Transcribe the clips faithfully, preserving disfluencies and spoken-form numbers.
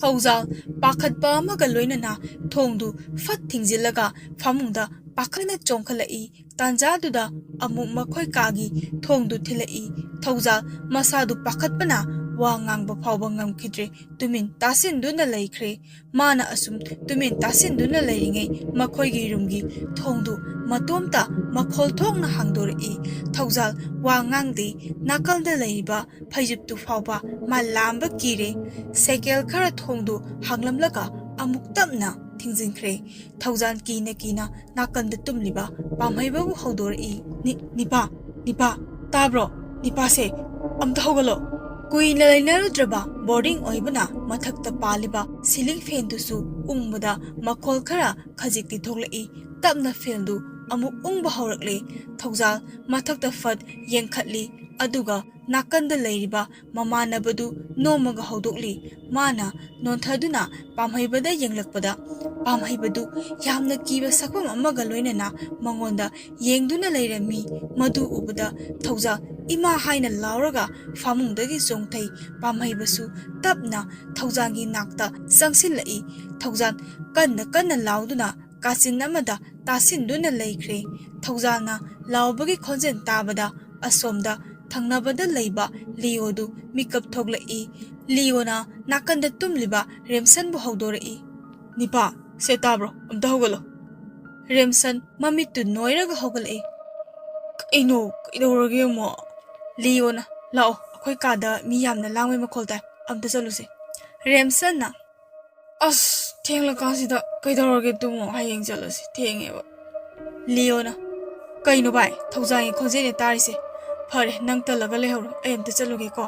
ꯊꯧꯖꯥꯜ ꯄꯥꯈꯠꯄ ꯑꯃꯒ ꯂꯣꯏꯅꯅ ꯊꯣꯡꯗꯨ ꯐꯠ ꯊꯤꯡꯖꯤꯜꯂꯒ ꯐꯃꯨꯡꯗ ꯄꯥꯈꯠꯅ ꯆꯣꯡꯈꯠꯂꯛꯏ꯫ ꯇꯥꯟꯖꯥꯗꯨꯗ ꯑꯃꯨꯛ ꯃꯈꯣꯏ ꯀꯥꯒꯤ ꯊꯣꯡꯗꯨ ꯊꯤꯜꯂꯛꯏ꯫ ꯊꯧꯖꯥꯜ ꯃꯁꯥꯗꯨ ꯄꯥꯈꯠꯄꯅ ꯋꯥ ꯉꯥꯡꯕ ꯐꯥꯎꯕ ꯉꯝꯈꯤꯗ꯭ꯔꯦ꯫ ꯇꯨꯃꯤꯟ ꯇꯥꯁꯤꯟꯗꯨꯅ ꯂꯩꯈ꯭ꯔꯦ꯫ ꯃꯥꯅ ꯑꯁꯨꯝ ꯇꯨꯃꯤꯟ ꯇꯥꯁꯤꯟꯗꯨꯅ ꯂꯩꯔꯤꯉꯩ ꯃꯈꯣꯏꯒꯤ ꯔꯨꯝꯒꯤ ꯊꯣꯡꯗꯨ ꯃꯇꯣꯝꯇ ꯃꯈꯣꯜ ꯊꯣꯛꯅ ꯍꯥꯡꯗꯣꯔꯛꯏ꯫ ꯊꯧꯖꯥꯜ ꯋꯥ ꯉꯥꯡꯗꯦ꯫ ꯅꯥꯀꯜꯗ ꯂꯩꯔꯤꯕ ꯐꯩꯖꯨꯞꯇꯨ ꯐꯥꯎꯕ ꯃꯥ ꯂꯥꯝꯕ ꯀꯤꯔꯦ꯫ ꯁꯦꯀꯦꯜ ꯈꯔ ꯊꯣꯡꯗꯨ ꯍꯥꯡꯂꯝꯂꯒ ꯑꯃꯨꯛ ꯇꯞꯅ ꯊꯤꯡꯖꯤꯟꯈ꯭ꯔꯦ꯫ ꯊꯧꯖꯥꯜ ꯀꯤꯅ ꯀꯤꯅ ꯅꯥꯀꯟꯗ ꯇꯨꯝꯂꯤꯕ ꯄꯥꯝꯍꯩꯕꯕꯨ ꯍꯧꯗꯣꯔꯛꯏ꯫ "ꯅꯤ-, ꯅꯤꯄꯥ, ꯅꯤꯄꯥ, ꯇꯥꯕ꯭ꯔꯣ? ꯅꯤꯄꯥꯁꯦ, ꯑꯝꯇ ꯍꯧꯒꯠꯂꯣ!" ꯀꯨꯏꯅ ꯂꯩꯅꯔꯨꯗ꯭ꯔꯕ ꯕꯣꯔꯗꯤꯡ ꯑꯣꯏꯕꯅ ꯃꯊꯛꯇ ꯄꯥꯜꯂꯤꯕ ꯁꯤꯂꯤꯡ ꯐꯦꯟꯗꯨꯁꯨ ꯎꯪꯕꯗ ꯃꯈꯣꯜ ꯈꯔ ꯈꯖꯤꯛꯇꯤ ꯊꯣꯛꯂꯛꯏ꯫ ꯇꯞꯅ ꯐꯦꯟꯗꯨ ꯑꯃꯨꯛ ꯎꯪꯕ ꯍꯧꯔꯛꯂꯦ꯫ ꯊꯧꯖꯥꯜ ꯃꯊꯛꯇ ꯐꯠ ꯌꯦꯡꯈꯠꯂꯤ, ꯑꯗꯨꯒ ꯅꯥꯀꯟꯗ ꯂꯩꯔꯤꯕ ꯃꯃꯥꯟꯅꯕꯗꯨ ꯅꯣꯝꯃꯒ ꯍꯧꯗꯣꯛꯂꯤ꯫ ꯃꯥꯅ ꯅꯣꯟꯊꯗꯨꯅ ꯄꯥꯝꯍꯩꯕꯗ ꯌꯦꯡꯂꯛꯄꯗ, ꯄꯥꯝꯍꯩꯕꯗꯨ ꯌꯥꯝꯅ ꯀꯤꯕ ꯁꯛꯐꯝ ꯑꯃꯒ ꯂꯣꯏꯅꯅ ꯃꯉꯣꯟꯗ ꯌꯦꯡꯗꯨꯅ ꯂꯩꯔꯝꯃꯤ꯫ ꯃꯗꯨ ꯎꯕꯗ ꯊꯧꯖꯥꯜ "ꯏꯃꯥ" ꯍꯥꯏꯅ ꯂꯥꯎꯔꯒ ꯐꯃꯨꯡꯗꯒꯤ ꯆꯣꯡꯊꯩ꯫ ꯄꯥꯝꯍꯩꯕꯁꯨ ꯇꯞꯅ ꯊꯧꯖꯥꯜꯒꯤ ꯅꯥꯛꯇ ꯆꯪꯁꯤꯜꯂꯛꯏ꯫ ꯊꯧꯖꯥꯜ ꯀꯟꯅ ꯀꯟꯅ ꯂꯥꯎꯗꯨꯅ ꯀꯥꯆꯤꯟ ꯑꯃꯗ ꯇꯥꯁꯤꯟꯗꯨꯅ ꯂꯩꯈ꯭ꯔꯦ꯫ ꯊꯧꯖꯥꯜꯅ ꯂꯥꯎꯕꯒꯤ ꯈꯣꯟꯖꯦꯜ ꯇꯥꯕꯗ ꯑꯁꯣꯝꯗ ꯊꯪꯅꯕꯗ ꯂꯩꯕ ꯂꯤꯑꯣꯗꯨ ꯃꯤꯀꯞ ꯊꯣꯛꯂꯛꯏ꯫ ꯂꯤꯑꯣꯅ ꯅꯥꯀꯟꯗ ꯇꯨꯝꯂꯤꯕ ꯔꯦꯝꯁꯟꯕꯨ ꯍꯧꯗꯣꯔꯛꯏ꯫ "ꯅꯤꯄꯥ, ꯁꯦ ꯇꯥꯕ꯭ꯔꯣ? ꯑꯝꯇ ꯍꯧꯒꯠꯂꯣ!" ꯔꯦꯝꯁꯟ ꯃꯃꯤꯠꯇꯨ ꯅꯣꯏꯔꯒ ꯍꯧꯒꯠꯂꯛꯏ꯫ "ꯀꯩꯅꯣ? ꯀꯩꯗꯧꯔꯒꯦ ꯑꯃꯨꯛ?" ꯂꯤꯑꯣꯅ, "ꯂꯥꯛꯑꯣ, ꯑꯩꯈꯣꯏ ꯀꯥꯗ ꯃꯤ ꯌꯥꯝꯅ ꯂꯥꯡꯕꯩ ꯃꯈꯣꯜ ꯇꯥꯏ, ꯑꯝꯇ ꯆꯠꯂꯨꯁꯦ꯫" ꯔꯦꯝꯁꯟꯅ, "ꯑꯁ, ꯊꯦꯡꯂꯀꯥꯟꯁꯤꯗ ꯀꯩꯗꯧꯔꯒꯦ? ꯇꯨꯝꯃꯣ, ꯍꯌꯦꯡ ꯆꯠꯂꯁꯤ, ꯊꯦꯡꯉꯦꯕ꯫" ꯂꯤꯑꯣꯅ, "ꯀꯩꯅꯣ ꯚꯥꯏ, ꯊꯧꯖꯥꯜꯒꯤ ꯈꯣꯟꯖꯦꯜꯅꯦ ꯇꯥꯔꯤꯁꯦ꯫ ꯐꯔꯦ, ꯅꯪ ꯇꯜꯂꯒ ꯂꯩꯍꯧꯔꯣ, ꯑꯩ ꯑꯝꯇ ꯆꯠꯂꯨꯒꯦꯀꯣ꯫"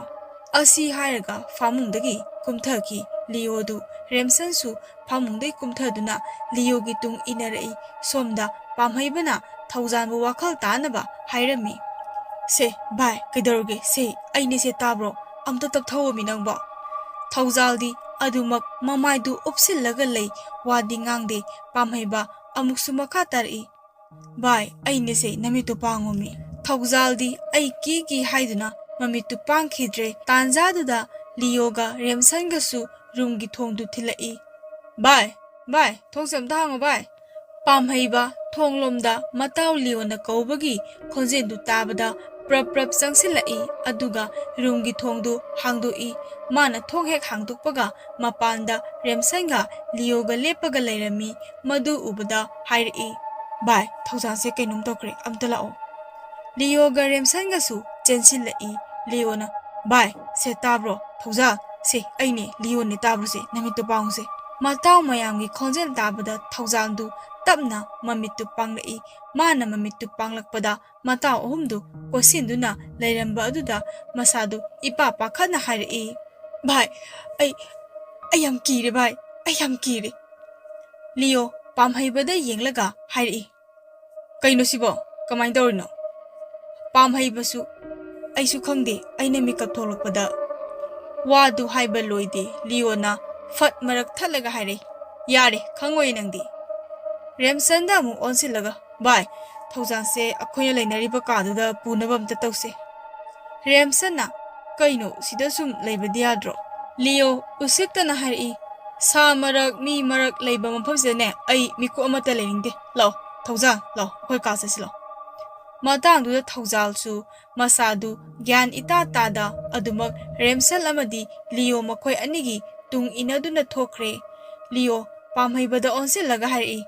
ꯑꯁꯤ ꯍꯥꯏꯔꯒ ꯐꯃꯨꯡꯗꯒꯤ ꯀꯨꯝꯊꯈꯤ꯫ ꯂꯤꯑꯣꯗꯨ ꯔꯦꯝꯁꯟꯁꯨ ꯐꯃꯨꯡꯗꯒꯤ ꯀꯨꯝꯊꯗꯨꯅ ꯂꯤꯑꯣꯒꯤ ꯇꯨꯡ ꯏꯟꯅꯔꯛꯏ꯫ ꯁꯣꯝꯗ ꯄꯥꯝꯍꯩꯕꯅ ꯊꯧꯖꯥꯜꯕꯨ ꯋꯥꯈꯜ ꯇꯥꯅꯕ ꯍꯥꯏꯔꯝꯃꯤ꯫ "ꯁꯦ ꯚꯥꯏ, ꯀꯩꯗꯧꯔꯒꯦ? ꯁꯦ, ꯑꯩꯅꯦ ꯁꯦ, ꯇꯥꯕ꯭ꯔꯣ? ꯑꯝꯇ ꯇꯞꯊꯧꯑꯣꯃꯤ ꯅꯪꯕꯣ꯫" ꯊꯧꯖꯥꯜꯗꯤ ꯑꯗꯨꯃꯛ ꯃꯃꯥꯏꯗꯨ ꯎꯞꯁꯤꯜꯂꯒ ꯂꯩ, ꯋꯥꯗꯤ ꯉꯥꯡꯗꯦ꯫ ꯄꯥꯝꯍꯩꯕ ꯑꯃꯨꯛꯁꯨ ꯃꯈꯥ ꯇꯥꯔꯛꯏ꯫ "ꯚꯥꯏ, ꯑꯩꯅꯦꯁꯦ, ꯅꯃꯤꯠꯇꯨ ꯄꯥꯡꯉꯣꯃꯤ꯫" ꯊꯧꯖꯥꯜꯗꯤ "ꯑꯩ ꯀꯤꯒꯤ" ꯍꯥꯏꯗꯨꯅ ꯃꯃꯤꯠꯇꯨ ꯄꯥꯡꯈꯤꯗ꯭ꯔꯦ꯫ ꯇꯥꯟꯖꯥꯗꯨꯗ ꯂꯤꯑꯣꯒ ꯔꯦꯝꯁꯟꯒꯁꯨ ꯔꯨꯝꯒꯤ ꯊꯣꯡꯗꯨ ꯊꯤꯜꯂꯛꯏ꯫ "ꯚꯥꯏ, ꯚꯥꯏ, ꯊꯣꯡꯁꯦ ꯑꯝꯇ ꯍꯥꯡꯉꯣ ꯚꯥꯏ!" ꯄꯥꯝꯍꯩꯕ ꯊꯣꯡꯂꯣꯝꯗ ꯃꯇꯥꯎ ꯂꯤꯌꯣꯅ ꯀꯧꯕꯒꯤ ꯈꯣꯟꯖꯦꯜꯗꯨ ꯇꯥꯕꯗ ꯄ꯭ꯔꯞ ꯄ꯭ꯔꯞ ꯆꯪꯁꯤꯜꯂꯛꯏ, ꯑꯗꯨꯒ ꯔꯨꯝꯒꯤ ꯊꯣꯡꯗꯨ ꯍꯥꯡꯗꯣꯛꯏ꯫ ꯃꯥꯅ ꯊꯣꯡ ꯍꯦꯛ ꯍꯥꯡꯗꯣꯛꯄꯒ ꯃꯄꯥꯟꯗ ꯔꯦꯝꯁꯟꯒ ꯂꯤꯌꯣꯒ ꯂꯦꯞꯄꯒ ꯂꯩꯔꯝꯃꯤ꯫ ꯃꯗꯨ ꯎꯕꯗ ꯍꯥꯏꯔꯛꯏ, "ꯚꯥꯏ, ꯊꯧꯖꯥꯜꯁꯦ ꯀꯩꯅꯣꯝ ꯇꯧꯈ꯭ꯔꯦ, ꯑꯝꯇ ꯂꯥꯛꯑꯣ!" ꯂꯤꯌꯣꯒ ꯔꯦꯝꯁꯟꯒꯁꯨ ꯆꯦꯟꯁꯤꯜꯂꯛꯏ꯫ ꯂꯤꯌꯣꯅ, "ꯚꯥꯏ, ꯁꯦ ꯇꯥꯕ꯭ꯔꯣ? ꯊꯧꯖꯥꯜ, ꯁꯦ ꯑꯩꯅꯦ, ꯂꯤꯌꯣꯅꯦ, ꯇꯥꯕ꯭ꯔꯣꯁꯦ? ꯅꯃꯤꯠꯇꯨ ꯄꯥꯡꯉꯨꯁꯦ!" ꯃꯇꯥꯎ ꯃꯌꯥꯝꯒꯤ ꯈꯣꯟꯖꯦꯜ ꯇꯥꯕꯗ ꯊꯧꯖꯥꯜꯗꯨ ꯇꯞꯅ ꯃꯃꯤꯠꯇꯨ ꯄꯥꯡꯂꯛꯏ꯫ ꯃꯥꯅ ꯃꯃꯤꯠꯇꯨ ꯄꯥꯡꯂꯛꯄꯗ ꯃꯇꯥꯎ ꯑꯍꯨꯝꯗꯨ ꯀꯣꯏꯁꯤꯟꯗꯨꯅ ꯂꯩꯔꯝꯕ ꯑꯗꯨꯗ ꯃꯁꯥꯗꯨ ꯏꯄꯥ ꯄꯥꯈꯠꯅ ꯍꯥꯏꯔꯛꯏ, "ꯚꯥꯏ, ꯑꯩ, ꯑꯩ ꯌꯥꯝ ꯀꯤꯔꯦ ꯚꯥꯏ, ꯑꯩ ꯌꯥꯝ ꯀꯤꯔꯦ!" ꯂꯤꯌꯣ ꯄꯥꯝꯍꯩꯕꯗ ꯌꯦꯡꯂꯒ ꯍꯥꯏꯔꯛꯏ, "ꯀꯩꯅꯣ ꯁꯤꯕꯣ? ꯀꯃꯥꯏꯅ ꯇꯧꯔꯤꯅꯣ?" ꯄꯥꯝꯍꯩꯕꯁꯨ, "ꯑꯩꯁꯨ ꯈꯪꯗꯦ, ꯑꯩꯅ ꯃꯤꯀꯞ ꯊꯣꯛꯂꯛꯄꯗ꯫" ꯋꯥꯗꯨ ꯍꯥꯏꯕ ꯂꯣꯏꯗꯦ ꯂꯤꯌꯣꯅ ꯐꯠ ꯃꯔꯛ ꯊꯠꯂꯒ ꯍꯥꯏꯔꯛꯏ, "ꯌꯥꯔꯦ, ꯈꯪꯉꯣꯏ ꯅꯪꯗꯤ!" ꯔꯦꯝꯁꯟꯗ ꯑꯃꯨꯛ ꯑꯣꯟꯁꯤꯜꯂꯒ, "ꯚꯥꯏ, ꯊꯧꯖꯥꯜꯁꯦ ꯑꯩꯈꯣꯏꯅ ꯂꯩꯅꯔꯤꯕ ꯀꯥꯗꯨꯗ ꯄꯨꯅꯕ ꯑꯝꯇ ꯇꯧꯁꯦ꯫" ꯔꯦꯝꯁꯟꯅ, "ꯀꯩꯅꯣ, ꯁꯤꯗ ꯁꯨꯝ ꯂꯩꯕꯗꯤ ꯌꯥꯗ꯭ꯔꯣ?" ꯂꯤꯌꯣ ꯎꯁꯤꯠꯇꯅ ꯍꯥꯏꯔꯛꯏ, "ꯁꯥ ꯃꯔꯛ, ꯃꯤ ꯃꯔꯛ ꯂꯩꯕ ꯃꯐꯝꯁꯤꯗꯅꯦ ꯑꯩ ꯃꯤꯀꯨꯞ ꯑꯃꯠꯇ ꯂꯩꯅꯤꯡꯗꯦ꯫ ꯂꯥꯛꯑꯣ, ꯊꯧꯖꯥꯜ, ꯂꯥꯛꯑꯣ, ꯑꯩꯈꯣꯏ ꯀꯥ ꯆꯠꯁꯤ ꯂꯥꯛꯑꯣ꯫" ꯃꯇꯥꯡꯗꯨꯗ ꯊꯧꯖꯥꯜꯁꯨ ꯃꯁꯥꯗꯨ ꯒ꯭ꯌꯥꯟ ꯏꯇꯥ ꯇꯥꯗ ꯑꯗꯨꯃꯛ ꯔꯦꯝꯁꯟ ꯑꯃꯗꯤ ꯂꯤꯌꯣ ꯃꯈꯣꯏ ꯑꯅꯤꯒꯤ ꯇꯨꯡ ꯏꯟꯅꯗꯨꯅ ꯊꯣꯛꯈ꯭ꯔꯦ꯫ ꯂꯤꯌꯣ ꯄꯥꯝꯍꯩꯕꯗ ꯑꯣꯟꯁꯤꯜꯂꯒ ꯍꯥꯏꯔꯛꯏ,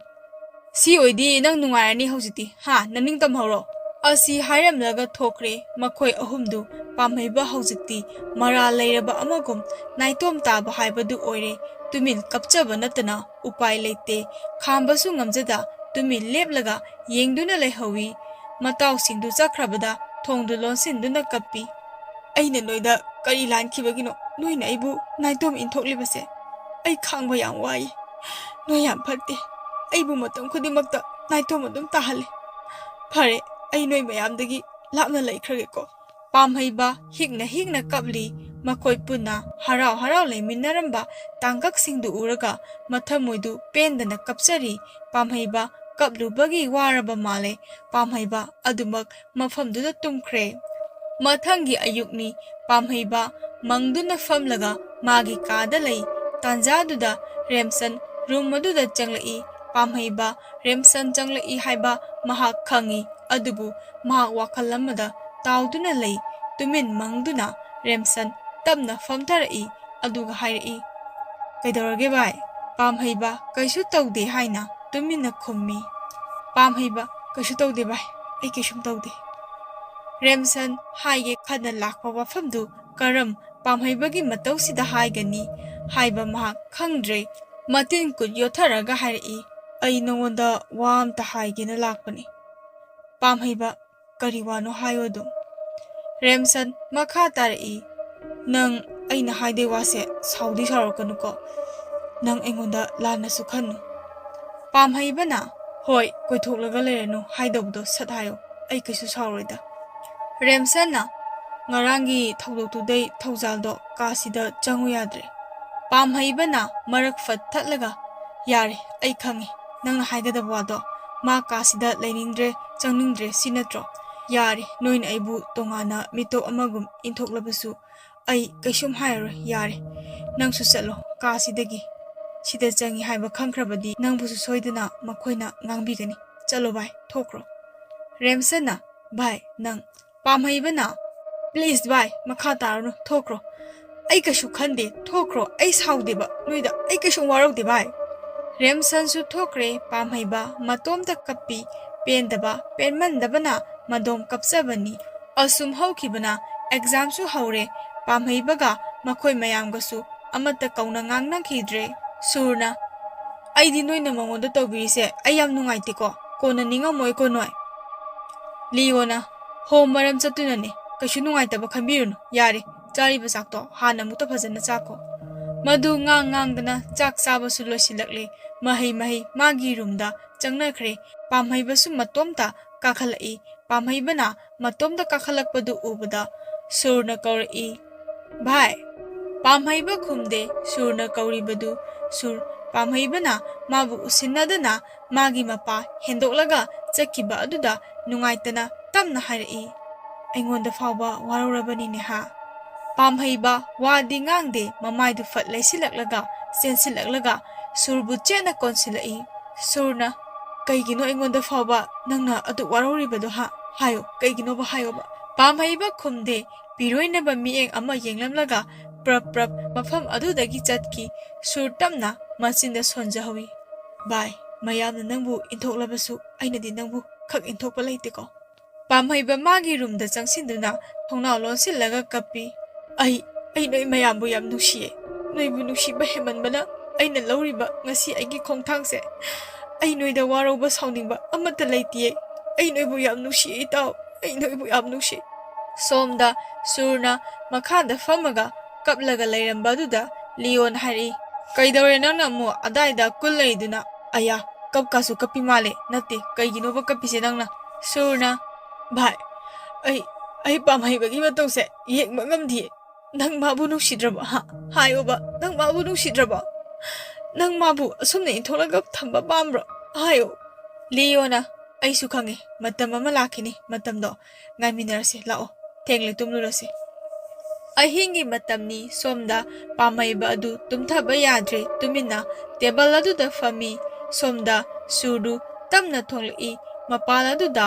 "ꯁꯤ ꯑꯣꯏꯗꯤ ꯅꯪ ꯅꯨꯡꯉꯥꯏꯔꯅꯤ ꯍꯧꯖꯤꯛꯇꯤ, ꯍꯥ? ꯅꯅꯤꯡ ꯇꯝꯍꯧꯔꯣ꯫" ꯑꯁꯤ ꯍꯥꯏꯔꯝꯂꯒ ꯊꯣꯛꯈ꯭ꯔꯦ꯫ ꯃꯈꯣꯏ ꯑꯍꯨꯝꯗꯨ ꯄꯥꯝꯍꯩꯕ ꯍꯧꯖꯤꯛꯇꯤ ꯃꯔꯥꯜ ꯂꯩꯔꯕ ꯑꯃꯒꯨꯝ ꯅꯥꯏꯇꯣꯝ ꯇꯥꯕ ꯍꯥꯏꯕꯗꯨ ꯑꯣꯏꯔꯦ꯫ ꯇꯨꯃꯤꯟ ꯀꯞꯆꯕ ꯅꯠꯇꯅ ꯎꯄꯥꯏ ꯂꯩꯇꯦ꯫ ꯈꯥꯝꯕꯁꯨ ꯉꯝꯖꯗ ꯇꯨꯃꯤꯟ ꯂꯦꯞꯂꯒ ꯌꯦꯡꯗꯨꯅ ꯂꯩꯍꯧꯏ꯫ ꯃꯇꯥꯎꯁꯤꯡꯗꯨ ꯆꯠꯈ꯭ꯔꯕꯗ ꯊꯣꯡꯗꯨ ꯂꯣꯟꯁꯤꯟꯗꯨꯅ ꯀꯞꯄꯤ꯫ "ꯑꯩꯅ ꯅꯣꯏꯗ ꯀꯔꯤ ꯂꯥꯟꯈꯤꯕꯒꯤꯅꯣ ꯅꯣꯏꯅ ꯑꯩꯕꯨ ꯅꯥꯏꯇꯣꯝ ꯏꯟꯊꯣꯛꯂꯤꯕꯁꯦ? ꯑꯩ ꯈꯥꯡꯕ ꯌꯥꯝ ꯋꯥꯏ꯫ ꯅꯣꯏ ꯌꯥꯝ ꯐꯠꯇꯦ꯫ ꯑꯩꯕꯨ ꯃꯇꯝ ꯈꯨꯗꯤꯡꯃꯛꯇ ꯅꯥꯏꯇꯣꯝ ꯑꯗꯨꯝ ꯇꯥꯍꯜꯂꯦ꯫ ꯐꯔꯦ, ꯑꯩ ꯅꯣꯏ ꯃꯌꯥꯝꯗꯒꯤ ꯂꯥꯞꯅ ꯂꯩꯈ꯭ꯔꯒꯦꯀꯣ꯫" ꯄꯥꯝꯍꯩꯕ ꯍꯤꯛꯅ ꯍꯤꯛꯅ ꯀꯞꯂꯤ꯫ ꯃꯈꯣꯏ ꯄꯨꯟꯅ ꯍꯔꯥꯎ ꯍꯔꯥꯎ ꯂꯩꯃꯤꯟꯅꯔꯝꯕ ꯇꯥꯡꯀꯛꯁꯤꯡꯗꯨ ꯎꯔꯒ ꯃꯊꯃꯣꯏꯗꯨ ꯄꯦꯟꯗꯅ ꯀꯞꯆꯔꯤ꯫ ꯄꯥꯝꯍꯩꯕ ꯀꯞꯂꯨꯕꯒꯤ ꯋꯥꯔꯕ ꯃꯥꯜꯂꯦ꯫ ꯄꯥꯝꯍꯩꯕ ꯑꯗꯨꯃꯛ ꯃꯐꯝꯗꯨꯗ ꯇꯨꯝꯈ꯭ꯔꯦ꯫ ꯃꯊꯪꯒꯤ ꯑꯌꯨꯛꯅꯤ꯫ ꯄꯥꯝꯍꯩꯕ ꯃꯪꯗꯨꯅ ꯐꯝꯂꯒ ꯃꯥꯒꯤ ꯀꯥꯗ ꯂꯩ꯫ ꯇꯥꯟꯖꯥꯗꯨꯗ ꯔꯦꯝꯁꯟ ꯔꯨꯝ ꯑꯗꯨꯗ ꯆꯪꯂꯛꯏ꯫ ꯄꯥꯝꯍꯩꯕ ꯔꯦꯝꯁꯟ ꯆꯪꯂꯛꯏ ꯍꯥꯏꯕ ꯃꯍꯥꯛ ꯈꯪꯏ, ꯑꯗꯨꯕꯨ ꯃꯍꯥꯛ ꯋꯥꯈꯜ ꯑꯃꯗ ꯇꯥꯎꯗꯨꯅ ꯂꯩ꯫ ꯇꯨꯃꯤꯟ ꯃꯪꯗꯨꯅ ꯔꯦꯝꯁꯟ ꯇꯞꯅ ꯐꯝꯊꯔꯛꯏ, ꯑꯗꯨꯒ ꯍꯥꯏꯔꯛꯏ, "ꯀꯩꯗꯧꯔꯒꯦ ꯚꯥꯏ?" ꯄꯥꯝꯍꯩꯕ ꯀꯩꯁꯨ ꯇꯧꯗꯦ ꯍꯥꯏꯅ ꯇꯨꯃꯤꯟꯅ ꯈꯨꯝꯃꯤ꯫ ꯄꯥꯝꯍꯩꯕ, "ꯀꯩꯁꯨ ꯇꯧꯗꯦ ꯚꯥꯏ, ꯑꯩ ꯀꯩꯁꯨꯝ ꯇꯧꯗꯦ꯫" ꯔꯦꯝꯁꯟ ꯍꯥꯏꯒꯦ ꯈꯟꯅ ꯂꯥꯛꯄ ꯋꯥꯐꯝꯗꯨ ꯀꯔꯝ ꯄꯥꯝꯍꯩꯕꯒꯤ ꯃꯇꯧꯁꯤꯗ ꯍꯥꯏꯒꯅꯤ ꯍꯥꯏꯕ ꯃꯍꯥꯛ ꯈꯪꯗ꯭ꯔꯦ꯫ ꯃꯇꯤꯟ ꯀꯨꯠ ꯌꯣꯠꯊꯔꯒ ꯍꯥꯏꯔꯛꯏ, "ꯑꯩ ꯅꯉꯣꯟꯗ ꯋꯥ ꯑꯝꯇ ꯍꯥꯏꯒꯦꯅ ꯂꯥꯛꯄꯅꯤ꯫" ꯄꯥꯝꯍꯩꯕ, "ꯀꯔꯤ ꯋꯥꯅꯣ ꯍꯥꯏꯌꯣ ꯑꯗꯨꯝ꯫" ꯔꯦꯝꯁꯟ ꯃꯈꯥ ꯇꯥꯔꯛꯏ, "ꯅꯪ ꯑꯩꯅ ꯍꯥꯏꯗꯣꯏ ꯋꯥꯁꯦ ꯁꯥꯎꯗꯤ ꯁꯥꯎꯔꯛꯀꯅꯨꯀꯣ꯫ ꯅꯪ ꯑꯩꯉꯣꯟꯗ ꯂꯥꯟꯅꯁꯨ ꯈꯟꯅꯨ꯫" ꯄꯥꯝꯍꯩꯕꯅ, "ꯍꯣꯏ, ꯀꯣꯏꯊꯣꯛꯂꯒ ꯂꯩꯔꯅꯨ, ꯍꯥꯏꯗꯧꯕꯗꯣ ꯁꯠ ꯍꯥꯏꯌꯣ, ꯑꯩ ꯀꯩꯁꯨ ꯁꯥꯎꯔꯣꯏꯗ꯫" ꯔꯦꯝꯁꯟꯅ, "ꯉꯔꯥꯡꯒꯤ ꯊꯧꯗꯣꯛꯇꯨꯗꯩ ꯊꯧꯖꯥꯜꯗꯣ ꯀꯥꯁꯤꯗ ꯆꯪꯉꯨ ꯌꯥꯗ꯭ꯔꯦ꯫" ꯄꯥꯝꯍꯩꯕꯅ ꯃꯔꯛ ꯐꯠ ꯊꯠꯂꯒ, "ꯌꯥꯔꯦ, ꯑꯩ ꯈꯪꯉꯦ ꯅꯪꯅ ꯍꯥꯏꯒꯗꯕ ꯋꯥꯗꯣ꯫ ꯃꯥ ꯀꯥꯁꯤꯗ ꯂꯩꯅꯤꯡꯗ꯭ꯔꯦ, ꯆꯪꯅꯤꯡꯗ꯭ꯔꯦ, ꯁꯤ ꯅꯠꯇ꯭ꯔꯣ? ꯌꯥꯔꯦ, ꯅꯣꯏꯅ ꯑꯩꯕꯨ ꯇꯣꯉꯥꯟꯅ ꯃꯤꯇꯣꯞ ꯑꯃꯒꯨꯝ ꯏꯟꯊꯣꯛꯂꯕꯁꯨ ꯑꯩ ꯀꯩꯁꯨꯝ ꯍꯥꯏꯔꯔꯣꯏ, ꯌꯥꯔꯦ꯫ ꯅꯪꯁꯨ ꯆꯠꯂꯣ ꯀꯥꯁꯤꯗꯒꯤ꯫ ꯁꯤꯗ ꯆꯪꯉꯤ ꯍꯥꯏꯕ ꯈꯪꯈ꯭ꯔꯕꯗꯤ ꯅꯪꯕꯨꯁꯨ ꯁꯣꯏꯗꯅ ꯃꯈꯣꯏꯅ ꯉꯥꯡꯕꯤꯒꯅꯤ꯫ ꯆꯠꯂꯣ ꯚꯥꯏ, ꯊꯣꯛꯈ꯭ꯔꯣ꯫" ꯔꯦꯝꯁꯟꯅ, "ꯚꯥꯏ, ꯅꯪ꯫" ꯄꯥꯝꯍꯩꯕꯅ, "Please ꯚꯥꯏ, ꯃꯈꯥ ꯇꯥꯔꯅꯨ, ꯊꯣꯛꯈ꯭ꯔꯣ꯫ ꯑꯩ ꯀꯩꯁꯨ ꯈꯟꯗꯦ, ꯊꯣꯛꯈ꯭ꯔꯣ, ꯑꯩ ꯁꯥꯎꯗꯦꯕ, ꯅꯣꯏꯗ ꯑꯩ ꯀꯩꯁꯨꯝ ꯋꯥꯔꯧꯗꯦ ꯚꯥꯏ꯫" ꯔꯦꯝꯁꯟꯁꯨ ꯊꯣꯛꯈ꯭ꯔꯦ꯫ ꯄꯥꯝꯍꯩꯕ ꯃꯇꯣꯝꯇ ꯀꯞꯄꯤ꯫ ꯄꯦꯟꯗꯕ, ꯄꯦꯟꯃꯟꯗꯕꯅ ꯃꯗꯣꯝ ꯀꯞꯆꯕꯅꯤ꯫ ꯑꯁꯨꯝ ꯍꯧꯈꯤꯕꯅ ꯑꯦꯛꯖꯥꯝꯁꯨ ꯍꯧꯔꯦ꯫ ꯄꯥꯝꯍꯩꯕꯒ ꯃꯈꯣꯏ ꯃꯌꯥꯝꯒꯁꯨ ꯑꯃꯠꯇ ꯀꯧꯅ ꯉꯥꯡꯅꯈꯤꯗ꯭ꯔꯦ꯫ ꯁꯨꯔꯅ, "ꯑꯩꯗꯤ ꯅꯣꯏꯅ ꯃꯉꯣꯟꯗ ꯇꯧꯕꯤꯔꯤꯁꯦ ꯑꯩ ꯌꯥꯝ ꯅꯨꯡꯉꯥꯏꯇꯦꯀꯣ, ꯀꯣꯟꯅ ꯅꯤꯡꯉꯝꯃꯣꯏꯀꯣ ꯅꯣꯏ꯫" ꯂꯤꯌꯣꯅ, "ꯍꯣ, ꯃꯔꯝ ꯆꯠꯇꯨꯅꯅꯦ, ꯀꯩꯁꯨ ꯅꯨꯡꯉꯥꯏꯇꯕ ꯈꯟꯕꯤꯔꯨꯅꯨ, ꯌꯥꯔꯦ, ꯆꯥꯔꯤꯕ ꯆꯥꯛꯇꯣ ꯍꯥꯟꯅ ꯑꯃꯨꯛꯇ ꯐꯖꯅ ꯆꯥꯈꯣ꯫" ꯃꯗꯨ ꯉꯥꯡ ꯉꯥꯡꯗꯅ ꯆꯥꯛ ꯆꯥꯕꯁꯨ ꯂꯣꯏꯁꯤꯜꯂꯛꯂꯦ꯫ ꯃꯍꯩ ꯃꯍꯩ ꯃꯥꯒꯤ ꯔꯨꯝꯗ ꯆꯪꯅꯈ꯭ꯔꯦ꯫ ꯄꯥꯝꯍꯩꯕꯁꯨ ꯃꯇꯣꯝꯇ ꯀꯥꯈꯠꯂꯛꯏ꯫ ꯄꯥꯝꯍꯩꯕꯅ ꯃꯇꯣꯝꯇ ꯀꯥꯈꯠꯂꯛꯄꯗꯨ ꯎꯕꯗ ꯁꯨꯔꯅ ꯀꯧꯔꯛꯏ, "ꯚꯥꯏ!" ꯄꯥꯝꯍꯩꯕ ꯈꯨꯝꯗꯦ꯫ ꯁꯨꯔꯅ ꯀꯧꯔꯤꯕꯗꯨ ꯁꯨꯔ꯫ ꯄꯥꯝꯍꯩꯕꯅ ꯃꯥꯕꯨ ꯎꯁꯤꯟꯅꯗꯅ ꯃꯥꯒꯤ ꯃꯄꯥ ꯍꯦꯟꯗꯣꯛꯂꯒ ꯆꯠꯈꯤꯕ ꯑꯗꯨꯗ ꯅꯨꯡꯉꯥꯏꯇꯅ ꯇꯞꯅ ꯍꯥꯏꯔꯛꯏ, "ꯑꯩꯉꯣꯟꯗ ꯐꯥꯎꯕ ꯋꯥꯔꯧꯔꯕꯅꯤꯅꯦ ꯍꯥ?" ꯄꯥꯝꯍꯩꯕ ꯋꯥꯗꯤ ꯉꯥꯡꯗꯦ, ꯃꯃꯥꯏꯗꯨ ꯐꯠ ꯂꯩꯁꯤꯜꯂꯛꯂꯒ, ꯆꯦꯟꯁꯤꯜꯂꯛꯂꯒ ꯁꯨꯔꯕꯨ ꯆꯦꯠꯅ ꯀꯣꯟꯁꯤꯜꯂꯛꯏ꯫ ꯁꯨꯔꯅ, "ꯀꯩꯒꯤꯅꯣ ꯑꯩꯉꯣꯟꯗ ꯐꯥꯎꯕ ꯅꯪꯅ ꯑꯗꯨꯛ ꯋꯥꯔꯧꯔꯤꯕꯗꯣ ꯍꯥ? ꯍꯥꯏꯌꯣ, ꯀꯩꯒꯤꯅꯣꯕ ꯍꯥꯏꯌꯣꯕ?" ꯄꯥꯝꯍꯩꯕ ꯈꯨꯝꯗꯦ, ꯄꯤꯔꯣꯏꯅꯕ ꯃꯤꯠꯌꯦꯡ ꯑꯃ ꯌꯦꯡꯂꯝꯂꯒ ꯄ꯭ꯔꯞ ꯄ꯭ꯔꯞ ꯃꯐꯝ ꯑꯗꯨꯗꯒꯤ ꯆꯠꯈꯤ꯫ ꯁꯨꯔ ꯇꯞꯅ ꯃꯆꯤꯟꯗ ꯁꯣꯟꯖꯍꯧꯏ꯫ "ꯚꯥꯏ, ꯃꯌꯥꯝꯅ ꯅꯪꯕꯨ ꯏꯟꯊꯣꯛꯂꯕꯁꯨ ꯑꯩꯅꯗꯤ ꯅꯪꯕꯨ ꯈꯛ ꯏꯟꯊꯣꯛꯄ ꯂꯩꯇꯦꯀꯣ?" ꯄꯥꯝꯍꯩꯕ ꯃꯥꯒꯤ ꯔꯨꯝꯗ ꯆꯪꯁꯤꯟꯗꯨꯅ ꯊꯣꯡꯅꯥꯎ ꯂꯣꯟꯁꯤꯜꯂꯒ ꯀꯞꯄꯤ꯫ "ꯑꯩ, ꯑꯩ ꯅꯣꯏ ꯃꯌꯥꯝꯕꯨ ꯌꯥꯝ ꯅꯨꯡꯁꯤꯌꯦ꯫ ꯅꯣꯏꯕꯨ ꯅꯨꯡꯁꯤꯕ ꯍꯦꯟꯃꯟꯕꯅ ꯑꯩꯅ ꯂꯧꯔꯤꯕ ꯉꯁꯤ ꯑꯩꯒꯤ ꯈꯣꯡꯊꯥꯡꯁꯦ꯫ ꯑꯩ ꯅꯣꯏꯗ ꯋꯥꯔꯧꯕ ꯁꯥꯎꯅꯤꯡꯕ ꯑꯃꯠꯇ ꯂꯩꯇꯤꯌꯦ꯫ ꯑꯩ ꯅꯣꯏꯕꯨ ꯌꯥꯝ ꯅꯨꯡꯁꯤꯌꯦ ꯏꯇꯥꯎ꯫ ꯑꯩ ꯅꯣꯏꯕꯨ ꯌꯥꯝ ꯅꯨꯡꯁꯤ꯫" ꯁꯣꯝꯗ ꯁꯨꯔꯅ ꯃꯈꯥꯗ ꯐꯝꯃꯒ ꯀꯞꯂꯒ ꯂꯩꯔꯝꯕ ꯑꯗꯨꯗ ꯂꯤꯌꯣꯟ ꯍꯥꯏꯔꯛꯏ, "ꯀꯩꯗꯧꯔꯦ ꯅꯪꯅ ꯑꯃꯨꯛ ꯑꯗꯥꯏꯗ ꯀꯨꯜ ꯂꯩꯗꯨꯅ?" "ꯑꯌꯥ, ꯀꯞꯀꯥꯁꯨ ꯀꯞꯄꯤ ꯃꯥꯜꯂꯦ꯫ ꯅꯠꯇꯦ, ꯀꯩꯒꯤꯅꯣꯕ ꯀꯞꯄꯤꯁꯦ ꯅꯪꯅ?" ꯁꯨꯔꯅ, "ꯚꯥꯏ, ꯑꯩ, ꯑꯩ ꯄꯥꯝꯍꯩꯕꯒꯤ ꯃꯇꯧꯁꯦ ꯌꯦꯡꯕ ꯉꯝꯗꯤꯌꯦ꯫ ꯅꯪ ꯃꯥꯕꯨ ꯅꯨꯡꯁꯤꯗ꯭ꯔꯕꯣ? ꯍꯥ? ꯍꯥꯏꯌꯣꯕ, ꯅꯪ ꯃꯥꯕꯨ ꯅꯨꯡꯁꯤꯗ꯭ꯔꯕꯣ? ꯅꯪ ꯃꯥꯕꯨ ꯑꯁꯨꯝꯅ ꯏꯟꯊꯣꯛꯂꯒ ꯊꯝꯕ ꯄꯥꯝꯕ꯭ꯔꯣ? ꯍꯥꯏꯌꯣ꯫" ꯂꯤꯌꯣꯅ, "ꯑꯩꯁꯨ ꯈꯪꯉꯦ, ꯃꯇꯝ ꯑꯃ ꯂꯥꯛꯈꯤꯅꯤ, ꯃꯇꯝꯗꯣ ꯉꯥꯏꯃꯤꯟꯅꯔꯁꯦ, ꯂꯥꯛꯑꯣ, ꯊꯦꯡꯂꯦ, ꯇꯨꯝꯂꯨꯔꯁꯦ꯫" ꯑꯍꯤꯡꯒꯤ ꯃꯇꯝꯅꯤ꯫ ꯁꯣꯝꯗ ꯄꯥꯝꯍꯩꯕ ꯑꯗꯨ ꯇꯨꯝꯊꯕ ꯌꯥꯗ꯭ꯔꯦ, ꯇꯨꯃꯤꯟꯅ ꯇꯦꯕꯜ ꯑꯗꯨꯗ ꯐꯝꯃꯤ꯫ ꯁꯣꯝꯗ ꯁꯨꯔꯗꯨ ꯇꯞꯅ ꯊꯣꯛꯂꯛꯏ꯫ ꯃꯄꯥꯟ ꯑꯗꯨꯗ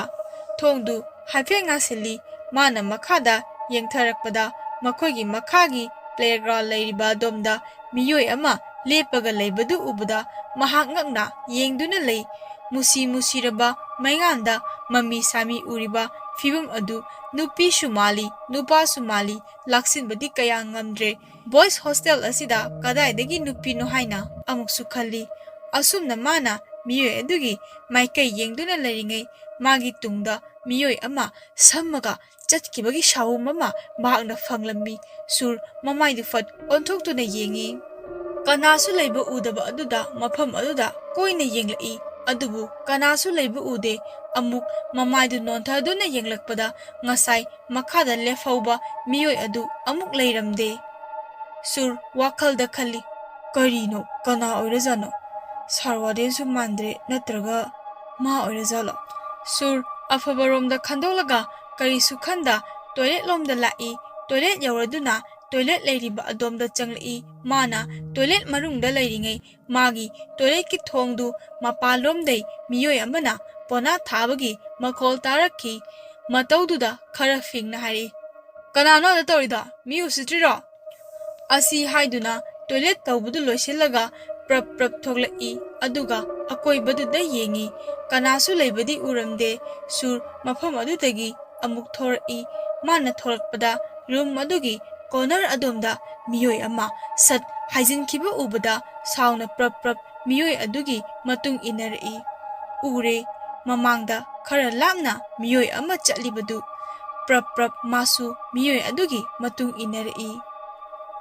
ꯊꯣꯡꯗꯨ ꯍꯥꯏꯐꯦꯠ ꯉꯥꯁꯤꯜꯂꯤ꯫ ꯃꯥꯅ ꯃꯈꯥꯗ ꯌꯦꯡꯊꯔꯛꯄꯗ ꯃꯈꯣꯏꯒꯤ ꯃꯈꯥꯒꯤ playground ꯂꯩꯔꯤꯕ ꯑꯗꯣꯝꯗ ꯃꯤꯑꯣꯏ ꯑꯃ ꯂꯦꯞꯄꯒ ꯂꯩꯕꯗꯨ ꯎꯕꯗ ꯃꯍꯥꯛ ꯉꯛꯅ ꯌꯦꯡꯗꯨꯅ ꯂꯩ꯫ ꯃꯨꯁꯤ ꯃꯨꯁꯤꯔꯕ ꯃꯩꯉꯥꯟꯗ ꯃꯃꯤ ꯁꯥꯃꯤ ꯎꯔꯤꯕ ꯐꯤꯚꯝ ꯑꯗꯨ ꯅꯨꯄꯤꯁꯨ ꯃꯥꯜꯂꯤ, ꯅꯨꯄꯥꯁꯨ ꯃꯥꯜꯂꯤ, ꯂꯥꯛꯁꯤꯟꯕꯗꯤ ꯀꯌꯥ ꯉꯝꯗ꯭ꯔꯦ꯫ Boys hostel ꯑꯁꯤꯗ ꯀꯗꯥꯏꯗꯒꯤ ꯅꯨꯄꯤꯅꯣ ꯍꯥꯏꯅ ꯑꯃꯨꯛꯁꯨ ꯈꯜꯂꯤ꯫ ꯑꯁꯨꯝꯅ ꯃꯥꯅ ꯃꯤꯑꯣꯏ ꯑꯗꯨꯒꯤ ꯃꯥꯏꯀꯩ ꯌꯦꯡꯗꯨꯅ ꯂꯩꯔꯤꯉꯩ, ꯃꯥꯒꯤ ꯇꯨꯡꯗ ꯃꯤꯑꯣꯏ ꯑꯃ ꯁꯝꯃꯒ ꯆꯠꯈꯤꯕꯒꯤ ꯁꯥꯎꯝ ꯑꯃ ꯃꯍꯥꯛꯅ ꯐꯪꯂꯝꯃꯤ꯫ ꯁꯨꯔ ꯃꯃꯥꯏꯗꯨ ꯐꯠ ꯑꯣꯟꯊꯣꯛꯇꯨꯅ ꯌꯦꯡꯉꯤ꯫ ꯀꯅꯥꯁꯨ ꯂꯩꯕ ꯎꯗꯕ ꯑꯗꯨꯗ ꯃꯐꯝ ꯑꯗꯨꯗ ꯀꯣꯏꯅ ꯌꯦꯡꯂꯛꯏ, ꯑꯗꯨꯕꯨ ꯀꯅꯥꯁꯨ ꯂꯩꯕ ꯎꯗꯦ꯫ ꯑꯃꯨꯛ ꯃꯃꯥꯏꯗꯨ ꯅꯣꯟꯊꯗꯨꯅ ꯌꯦꯡꯂꯛꯄꯗ ꯉꯁꯥꯏ ꯃꯈꯥꯗ ꯂꯦꯞꯍꯧꯕ ꯃꯤꯑꯣꯏ ꯑꯗꯨ ꯑꯃꯨꯛ ꯂꯩꯔꯝꯗꯦ꯫ ꯁꯨꯔ ꯋꯥꯈꯜꯗ ꯈꯜꯂꯤ, "ꯀꯔꯤꯅꯣ? ꯀꯅꯥ ꯑꯣꯏꯔꯖꯥꯠꯅꯣ? ꯁꯥꯔ ꯋꯥꯔꯗꯦꯟꯁꯨ ꯃꯥꯟꯗ꯭ꯔꯦ, ꯅꯠꯇ꯭ꯔꯒ ꯃꯥ ꯑꯣꯏꯔꯖꯥꯠꯂꯣ?" ꯁꯨꯔ ꯑꯐꯕꯔꯣꯝꯗ ꯈꯟꯗꯣꯛꯂꯒ ꯀꯔꯤꯁꯨ ꯈꯟꯗ toilet ꯂꯣꯝꯗ ꯂꯥꯛꯏ꯫ ꯇꯣꯏꯂꯦꯠ ꯌꯧꯔꯗꯨꯅ ꯇꯣꯏꯂꯦꯠ ꯂꯩꯔꯤꯕ ꯑꯗꯣꯝꯗ ꯆꯪꯂꯛꯏ꯫ ꯃꯥꯅ ꯇꯣꯏꯂꯦꯠ ꯃꯅꯨꯡꯗ ꯂꯩꯔꯤꯉꯩ ꯃꯥꯒꯤ ꯇꯣꯏꯂꯦꯠꯀꯤ ꯊꯣꯡꯗꯨ ꯃꯄꯥꯟꯂꯣꯝꯗꯩ ꯃꯤꯑꯣꯏ ꯑꯃꯅ ꯄꯣꯅꯥ ꯊꯥꯕꯒꯤ ꯃꯈꯣꯜ ꯇꯥꯔꯛꯈꯤ꯫ ꯃꯇꯧꯗꯨꯗ ꯈꯔ ꯐꯤꯡꯅ ꯍꯥꯏꯔꯛꯏ, "ꯀꯅꯥꯅꯣ ꯑꯗ ꯇꯧꯔꯤꯗꯣ? ꯃꯤ ꯎꯁꯤꯠꯇ꯭ꯔꯤꯔꯣ?" ꯑꯁꯤ ꯍꯥꯏꯗꯨꯅ ꯇꯣꯏꯂꯦꯠ ꯇꯧꯕꯗꯨ ꯂꯣꯏꯁꯤꯜꯂꯒ ꯄ꯭ꯔꯞ ꯄ꯭ꯔꯞ ꯊꯣꯛꯂꯛꯏ꯫ ꯑꯗꯨꯒ ꯑꯀꯣꯏꯕꯗꯨꯗ ꯌꯦꯡꯉꯤ꯫ ꯀꯅꯥꯁꯨ ꯂꯩꯕꯗꯤ ꯎꯔꯝꯗꯦ꯫ ꯁꯨꯔ ꯃꯐꯝ ꯑꯗꯨꯗꯒꯤ ꯑꯃꯨꯛ ꯊꯣꯔꯛꯏ꯫ ꯃꯥꯅ ꯊꯣꯔꯛꯄꯗ ꯔꯨꯝ ꯑꯗꯨꯒꯤ ꯀꯣꯅꯔ ꯑꯗꯣꯝꯗ ꯃꯤꯑꯣꯏ ꯑꯃ ꯁꯠ ꯍꯥꯏꯖꯤꯟꯈꯤꯕ ꯎꯕꯗ ꯁꯥꯎꯅ ꯄ꯭ꯔꯞ ꯄ꯭ꯔꯞ ꯃꯤꯑꯣꯏ ꯑꯗꯨꯒꯤ ꯃꯇꯨꯡ ꯏꯟꯅꯔꯛꯏ꯫ ꯎꯔꯦ, ꯃꯃꯥꯡꯗ ꯈꯔ ꯂꯥꯞꯅ ꯃꯤꯑꯣꯏ ꯑꯃ ꯆꯠꯂꯤꯕꯗꯨ꯫ ꯄ꯭ꯔꯞ ꯄ꯭ꯔꯞ ꯃꯥꯁꯨ ꯃꯤꯑꯣꯏ ꯑꯗꯨꯒꯤ ꯃꯇꯨꯡ ꯏꯟꯅꯔꯛꯏ꯫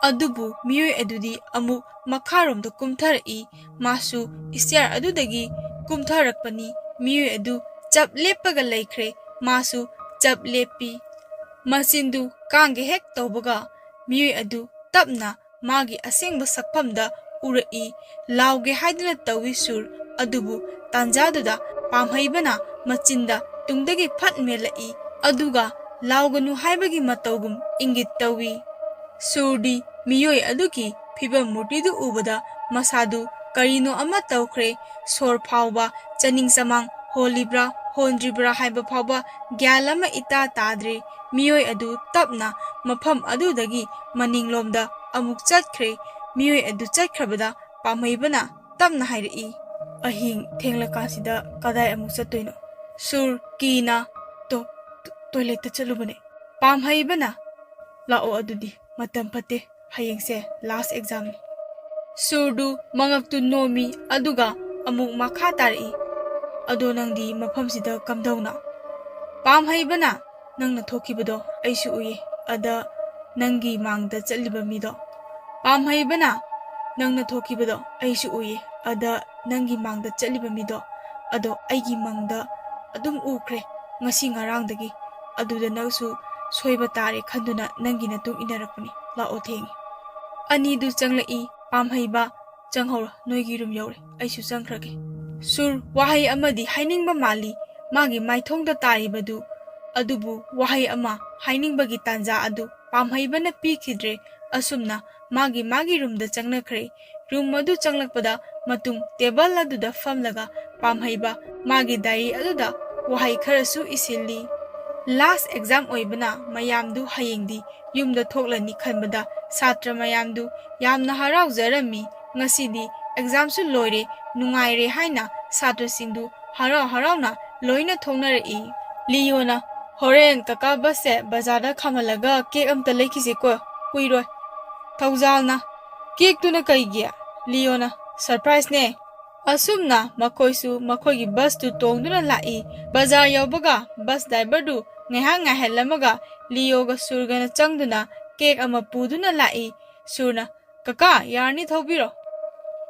ꯑꯗꯨꯕꯨ ꯃꯤꯑꯣꯏ ꯑꯗꯨꯗꯤ ꯑꯃꯨꯛ ꯃꯈꯥꯔꯣꯝꯗ ꯀꯨꯝꯊꯔꯛꯏ꯫ ꯃꯥꯁꯨ ꯏꯁꯇꯤꯌꯥꯔ ꯑꯗꯨꯗꯒꯤ ꯀꯨꯝꯊꯔꯛꯄꯅꯤ꯫ ꯃꯤꯑꯣꯏ ꯑꯗꯨ ꯆꯞ ꯂꯦꯞꯄꯒ ꯂꯩꯈ꯭ꯔꯦ꯫ ꯃꯥꯁꯨ ꯆꯞ ꯂꯦꯞꯄꯤ꯫ ꯃꯆꯤꯟꯗꯨ ꯀꯥꯡꯒꯦ ꯍꯦꯛ ꯇꯧꯕꯒ ꯃꯤꯑꯣꯏ ꯑꯗꯨ ꯇꯞꯅ ꯃꯥꯒꯤ ꯑꯁꯦꯡꯕ ꯁꯛꯐꯝꯗ ꯎꯔꯛꯏ꯫ ꯂꯥꯎꯒꯦ ꯍꯥꯏꯗꯨꯅ ꯇꯧꯏ ꯁꯨꯔ, ꯑꯗꯨꯕꯨ ꯇꯥꯟꯖꯥꯗꯨꯗ ꯄꯥꯝꯍꯩꯕꯅ ꯃꯆꯤꯟꯗ ꯇꯨꯡꯗꯒꯤ ꯐꯠ ꯃꯦꯜꯂꯛꯏ꯫ ꯑꯗꯨꯒ ꯂꯥꯎꯒꯅꯨ ꯍꯥꯏꯕꯒꯤ ꯃꯇꯧꯒꯨꯝ ꯏꯪꯒꯤꯠ ꯇꯧꯏ꯫ ꯁꯨꯔꯗꯤ ꯃꯤꯑꯣꯏ ꯑꯗꯨꯒꯤ ꯐꯤꯕꯝ ꯃꯨꯔꯇꯤꯗꯨ ꯎꯕꯗ ꯃꯁꯥꯗꯨ ꯀꯔꯤꯅꯣ ꯑꯃ ꯇꯧꯈ꯭ꯔꯦ꯫ ꯁꯣꯔ ꯐꯥꯎꯕ ꯆꯅꯤꯡ ꯆꯃꯥꯡ ꯍꯣꯜꯂꯤꯕ꯭ꯔꯥ ꯍꯣꯟꯗ꯭ꯔꯤꯕ꯭ꯔꯥ ꯍꯥꯏꯕ ꯐꯥꯎꯕ ꯒ꯭ꯌꯥꯟ ꯑꯃ ꯏꯇꯥ ꯇꯥꯗ꯭ꯔꯦ꯫ ꯃꯤꯑꯣꯏ ꯑꯗꯨ ꯇꯞꯅ ꯃꯐꯝ ꯑꯗꯨꯗꯒꯤ ꯃꯅꯤꯡꯂꯣꯝꯗ ꯑꯃꯨꯛ ꯆꯠꯈ꯭ꯔꯦ꯫ ꯃꯤꯑꯣꯏ ꯑꯗꯨ ꯆꯠꯈ꯭ꯔꯕꯗ ꯄꯥꯝꯍꯩꯕꯅ ꯇꯞꯅ ꯍꯥꯏꯔꯛꯏ, "ꯑꯍꯤꯡ ꯊꯦꯡꯂꯀꯥꯟꯁꯤꯗ ꯀꯗꯥꯏ ꯑꯃꯨꯛ ꯆꯠꯇꯣꯏꯅꯣ?" ꯁꯨꯔ ꯀꯤꯅ, "ꯇꯣ-, ꯇꯣ-, ꯇꯣꯏꯂꯦꯠꯇ ꯆꯠꯂꯨꯕꯅꯦ꯫" ꯄꯥꯝꯍꯩꯕꯅ, "ꯂꯥꯛꯑꯣ ꯑꯗꯨꯗꯤ, ꯃꯇꯝ ꯐꯠꯇꯦ, ꯍꯌꯦꯡꯁꯦ ꯂꯥꯁ ꯑꯦꯛꯖꯥꯝꯅꯤ꯫" ꯁꯨꯔꯗꯨ ꯃꯉꯛꯇꯨ ꯅꯣꯝꯃꯤ, ꯑꯗꯨꯒ ꯑꯃꯨꯛ ꯃꯈꯥ ꯇꯥꯔꯛꯏ, "ꯑꯗꯣ ꯅꯪꯗꯤ ꯃꯐꯝꯁꯤꯗ ꯀꯝꯗꯧꯅ?" ꯄꯥꯝꯍꯩꯕꯅ, "ꯅꯪꯅ ꯊꯣꯛꯈꯤꯕꯗꯣ ꯑꯩꯁꯨ ꯎꯏꯌꯦ, ꯑꯗ ꯅꯪꯒꯤ ꯃꯥꯡꯗ ꯆꯠꯂꯤꯕ ꯃꯤꯗꯣ꯫" ꯄꯥꯝꯍꯩꯕꯅ, "ꯅꯪꯅ ꯊꯣꯛꯈꯤꯕꯗꯣ ꯑꯩꯁꯨ ꯎꯏꯌꯦ, ꯑꯗ ꯅꯪꯒꯤ ꯃꯥꯡꯗ ꯆꯠꯂꯤꯕ ꯃꯤꯗꯣ, ꯑꯗꯣ ꯑꯩꯒꯤ ꯃꯪꯗ ꯑꯗꯨꯝ ꯎꯈ꯭ꯔꯦ ꯉꯁꯤ ꯉꯔꯥꯡꯗꯒꯤ꯫ ꯑꯗꯨꯗ ꯅꯪꯁꯨ ꯁꯣꯏꯕ ꯇꯥꯔꯦ ꯈꯟꯗꯨꯅ ꯅꯪꯒꯤ ꯅꯇꯨꯡ ꯏꯟꯅꯔꯛꯄꯅꯤ꯫ ꯂꯥꯛꯑꯣ, ꯊꯦꯡꯉꯦ꯫" ꯑꯅꯤꯗꯨ ꯆꯪꯂꯛꯏ꯫ ꯄꯥꯝꯍꯩꯕ, "ꯆꯪꯍꯧꯔꯣ, ꯅꯣꯏꯒꯤ ꯔꯨꯝ ꯌꯧꯔꯦ, ꯑꯩꯁꯨ ꯆꯪꯈ꯭ꯔꯒꯦ꯫" ꯁꯨꯔ ꯋꯥꯍꯩ ꯑꯃꯗꯤ ꯍꯥꯏꯅꯤꯡꯕ ꯃꯥꯜꯂꯤ꯫ ꯃꯥꯒꯤ ꯃꯥꯏꯊꯣꯡꯗ ꯇꯥꯔꯤꯕꯗꯨ ꯑꯗꯨꯕꯨ ꯋꯥꯍꯩ ꯑꯃ ꯍꯥꯏꯅꯤꯡꯕꯒꯤ ꯇꯥꯟꯖꯥ ꯑꯗꯨ ꯄꯥꯝꯍꯩꯕꯅ ꯄꯤꯈꯤꯗ꯭ꯔꯦ꯫ ꯑꯁꯨꯝꯅ ꯃꯥꯒꯤ ꯃꯥꯒꯤ ꯔꯨꯝꯗ ꯆꯪꯅꯈ꯭ꯔꯦ꯫ ꯔꯨꯝ ꯑꯗꯨ ꯆꯪꯂꯛꯄꯗ ꯃꯇꯨꯡ ꯇꯦꯕꯜ ꯑꯗꯨꯗ ꯐꯝꯂꯒ ꯄꯥꯝꯍꯩꯕ ꯃꯥꯒꯤ ꯗꯥꯏꯔꯤ ꯑꯗꯨꯗ ꯋꯥꯍꯩ ꯈꯔꯁꯨ ꯏꯁꯤꯜꯂꯤ꯫ ꯂꯥꯁ ꯑꯦꯛꯖꯥꯝ ꯑꯣꯏꯕꯅ ꯃꯌꯥꯝꯗꯨ ꯍꯌꯦꯡꯗꯤ ꯌꯨꯝꯗ ꯊꯣꯛꯂꯅꯤ ꯈꯟꯕꯗ ꯁꯥꯇ꯭ꯔ ꯃꯌꯥꯝꯗꯨ ꯌꯥꯝꯅ ꯍꯔꯥꯎꯖꯔꯝꯃꯤ꯫ ꯉꯁꯤꯗꯤ ꯑꯦꯛꯖꯥꯝꯁꯨ ꯂꯣꯏꯔꯦ, ꯅꯨꯡꯉꯥꯏꯔꯦ ꯍꯥꯏꯅ ꯁꯥꯇ꯭ꯔꯁꯤꯡꯗꯨ ꯍꯔꯥꯎ ꯍꯔꯥꯎꯅ ꯂꯣꯏꯅ ꯊꯣꯛꯅꯔꯛꯏ꯫ ꯂꯤꯌꯣꯅ, "ꯍꯣꯔꯦꯟ ꯀꯀꯥ ꯕꯁꯁꯦ ꯕꯖꯥꯔꯗ ꯈꯥꯝꯍꯜꯂꯒ ꯀꯦꯛ ꯑꯝꯇ ꯂꯩꯈꯤꯁꯦꯀꯣ, ꯀꯨꯏꯔꯣꯏ"꯫ ꯊꯧꯖꯥꯜꯅ, "ꯀꯦꯛꯇꯨꯅ ꯀꯩꯒꯤ?" ꯂꯤꯌꯣꯅ, "ꯁꯔꯄ꯭ꯔꯥꯏꯖꯅꯦ"꯫ ꯑꯁꯨꯝꯅ ꯃꯈꯣꯏꯁꯨ ꯃꯈꯣꯏꯒꯤ ꯕꯁꯇꯨ ꯇꯣꯡꯗꯨꯅ ꯂꯥꯛꯏ꯫ ꯕꯖꯥꯔ ꯌꯧꯕꯒ ꯕꯁ ꯗ꯭ꯔꯥꯏꯚꯔꯗꯨ ꯉꯥꯏꯍꯥꯛ ꯉꯥꯏꯍꯜꯂꯝꯃꯒ ꯂꯤꯌꯣꯒ ꯁꯨꯔꯒꯅ ꯆꯪꯗꯨꯅ ꯀꯦꯛ ꯑꯃ ꯄꯨꯗꯨꯅ ꯂꯥꯛꯏ꯫ ꯁꯨꯔꯅ, "ꯀꯀꯥ, ꯌꯥꯔꯅꯤ, ꯊꯧꯕꯤꯔꯣ"꯫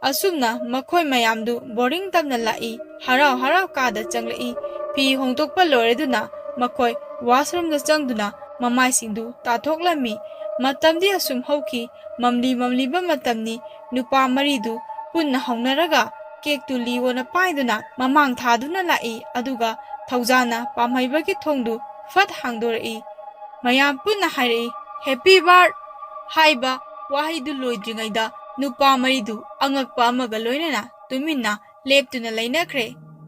ꯑꯁꯨꯝꯅ ꯃꯈꯣꯏ ꯃꯌꯥꯝꯗꯨ ꯕꯣꯔꯗꯤꯡ ꯇꯝꯅ ꯂꯥꯛꯏ꯫ ꯍꯔꯥꯎ ꯍꯔꯥꯎ ꯀꯥꯗ ꯆꯪꯂꯛꯏ꯫ ꯐꯤ ꯍꯣꯡꯗꯣꯛꯄ ꯂꯣꯏꯔꯗꯨꯅ ꯃꯈꯣꯏ ꯋꯥꯁꯔꯨꯝꯗ ꯆꯪꯗꯨꯅ ꯃꯃꯥꯏꯁꯤꯡꯗꯨ ꯇꯥꯊꯣꯛꯂꯝꯃꯤ꯫ ꯃꯇꯝꯗꯤ ꯑꯁꯨꯝ ꯍꯧꯈꯤ꯫ ꯃꯝꯂꯤ ꯃꯝꯂꯤꯕ ꯃꯇꯝꯅꯤ꯫ ꯅꯨꯄꯥ ꯃꯔꯤꯗꯨ ꯄꯨꯟꯅ ꯍꯧꯅꯔꯒ ꯀꯦꯛꯇꯨ ꯂꯤꯌꯣꯅ ꯄꯥꯏꯗꯨꯅ ꯃꯃꯥꯡ ꯊꯥꯗꯨꯅ ꯂꯥꯛꯏ꯫ ꯑꯗꯨꯒ ꯊꯧꯖꯥꯜꯅ ꯄꯥꯝꯍꯩꯕꯒꯤ ꯊꯣꯡꯗꯨ ꯐꯠ ꯍꯥꯡꯗꯣꯔꯛꯏ꯫ ꯃꯌꯥꯝ ꯄꯨꯟꯅ ꯍꯥꯏꯔꯛꯏ, "ꯍꯦꯄꯤ ꯕꯥꯔꯠ" ꯍꯥꯏꯕ ꯋꯥꯍꯩꯗꯨ ꯂꯣꯏꯗ꯭ꯔꯤꯉꯩꯗ ꯅꯨꯄꯥ ꯃꯔꯤꯗꯨ ꯑꯉꯛꯄ ꯑꯃꯒ ꯂꯣꯏꯅꯅ ꯇꯨꯃꯤꯟꯅ ꯂꯦꯞꯇꯨꯅ ꯂꯩꯅꯈ꯭ꯔꯦ꯫